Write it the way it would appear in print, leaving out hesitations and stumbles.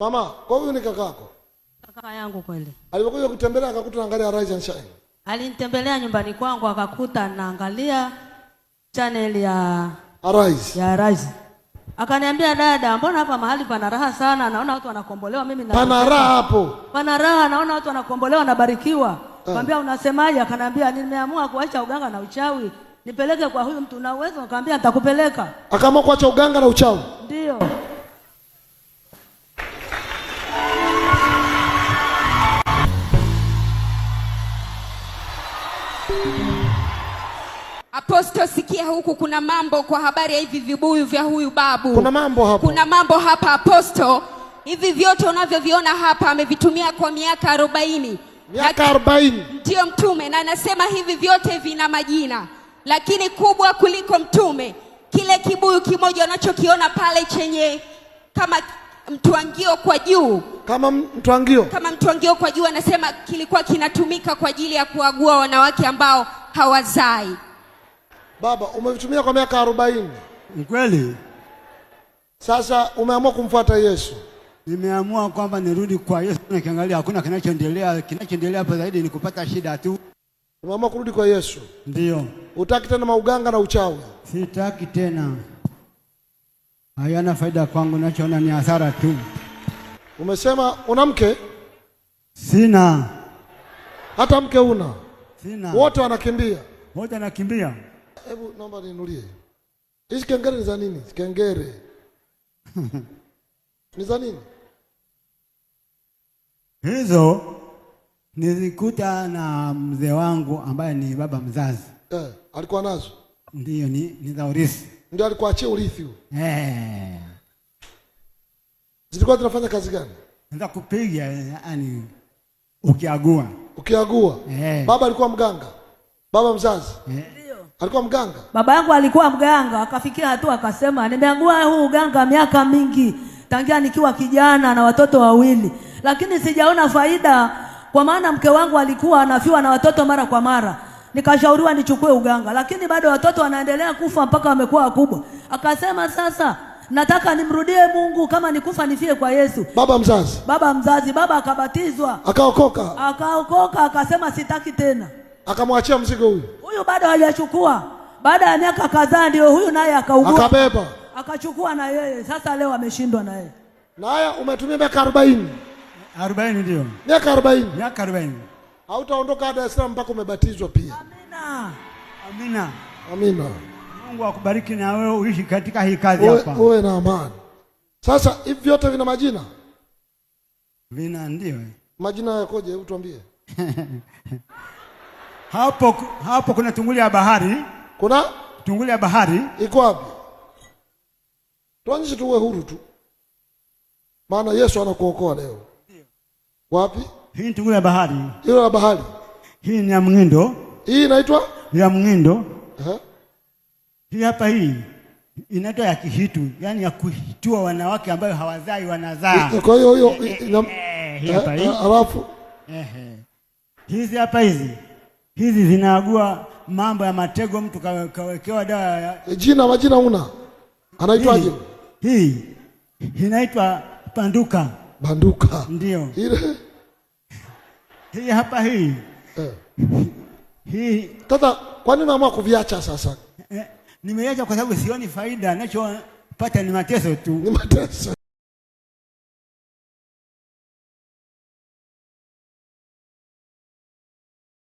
Mama, kwa huyu ni kakako. Kaka yangu kweli. Alipokuja kutembelea akakuta naangalia Rise and Shine. Alinitembelea nyumbani kwangu akakuta naangalia channel ya Arise. ya Rise. Akaniambia, dada, mbona hapa mahali pana raha sana, naona watu wanakombolewa, mimi na Pana raha hapo. Pana raha, naona watu wanakombolewa nabarikiwa. Nikamwambia unasemaje? Akaniambia nimeamua kuacha uganga na uchawi, nipeleke kwa huyu mtu na uwezo. Nikamwambia nitakupeleka. Akaamua kuacha uganga na uchawi. Ndio. Apostle, sikia huku kuna mambo kwa habari ya hivi vibuyu vya huyu babu. Kuna mambo hapo. Kuna mambo hapa Apostle. Hivi vyote unavyoviona hapa amevitumia kwa miaka 40. Miaka 40. Ndiyo mtume, na anasema hivi vyote vina majina, lakini kubwa kuliko mtume, kile kibuyu kimoja unachokiona pale chenye kama mtwangio kwa juu, Kama mtwangio. kama mtwangio kwa juu, anasema kilikuwa kinatumika kwa ajili ya kuagua wanawake ambao hawazai. Baba, umevitumia kwa miaka 40. Ni kweli Sasa umeamua kumfuata Yesu. nimeamua kwamba nirudi kwa Yesu. Nikiangalia hakuna kinachoendelea, kinachoendelea hapa zaidi ni kupata shida tu. Umeamua kurudi kwa Yesu. Ndiyo, Hutaki tena mauganga na uchawi. sitaki tena, hayana faida kwangu, nachoona ni hasara tu. Umesema una mke? Sina, Hata mke una. sina. Wote wanakimbia. Wote nakimbia. Hebu naomba niinulie. Hizi kengele ni za nini? Kengele. Ni za nini? Hizo nilikuta na mzee wangu ambaye ni baba mzazi, Alikuwa nazo. ndiyo ni za urithi. Ndio alikuachia urithi huu. Eh, Zilikuwa zinafanya kazi gani? za kupiga, yani ukiagua. Ukiagua. Baba alikuwa mganga. Baba mzazi. Alikuwa mganga. Baba yangu alikuwa mganga, akafikia hatua akasema nimeagua huu uganga miaka mingi tangia nikiwa kijana na watoto wawili, lakini sijaona faida, kwa maana mke wangu alikuwa anafiwa na watoto mara kwa mara. Nikashauriwa nichukue uganga, lakini bado watoto wanaendelea kufa mpaka wamekuwa wakubwa. Akasema sasa nataka nimrudie Mungu, kama nikufa nifie kwa Yesu. Baba mzazi. Baba mzazi, baba akabatizwa, Akaokoka. akaokoka, akasema sitaki tena. Akamwachia mzigo huyu. Huyu bado hajachukua. Baada ya miaka kadhaa ndio huyu naye akaugua. Akabeba. Akachukua na yeye. Sasa leo ameshindwa na yeye. Na haya umetumia miaka 40. 40 ndio. Miaka 40. Miaka 40. Hautaondoka Dar es Salaam mpaka umebatizwa pia. Amina. Amina. Amina. Mungu akubariki na wewe uishi katika hii kazi hapa. Uwe na amani. Sasa hivi vyote vina majina? Vina ndio. Majina yakoje? Hebu tuambie. Hapo kuna tunguli ya bahari. Kuna tunguli ya bahari. Iko wapi? Tuonyeshe tuwe huru tu. Maana Yesu anakuokoa leo. Wapi? Hii ni tunguli ya bahari. Hilo la bahari. Hii ni ya Mngindo. Hii inaitwa? Ya Mngindo. Hii hapa hii inaitwa ya kihitu, yani ya kuhitua wanawake ambao hawazai wanazaa. Kwa hiyo hiyo Hii hapa hii. Alafu Hizi hapa hizi. Hizi zinaagua mambo ya matego, mtu kawekewa dawa ya Jina, majina una? Anaitwaje? Hii inaitwa banduka. Banduka. Ndio. Ile. Hii hapa hii. Hii. Tata, kwa nini unaamua kuviacha sasa? Nimeacha kwa sababu sioni faida, ninachopata ni mateso tu. Ni mateso.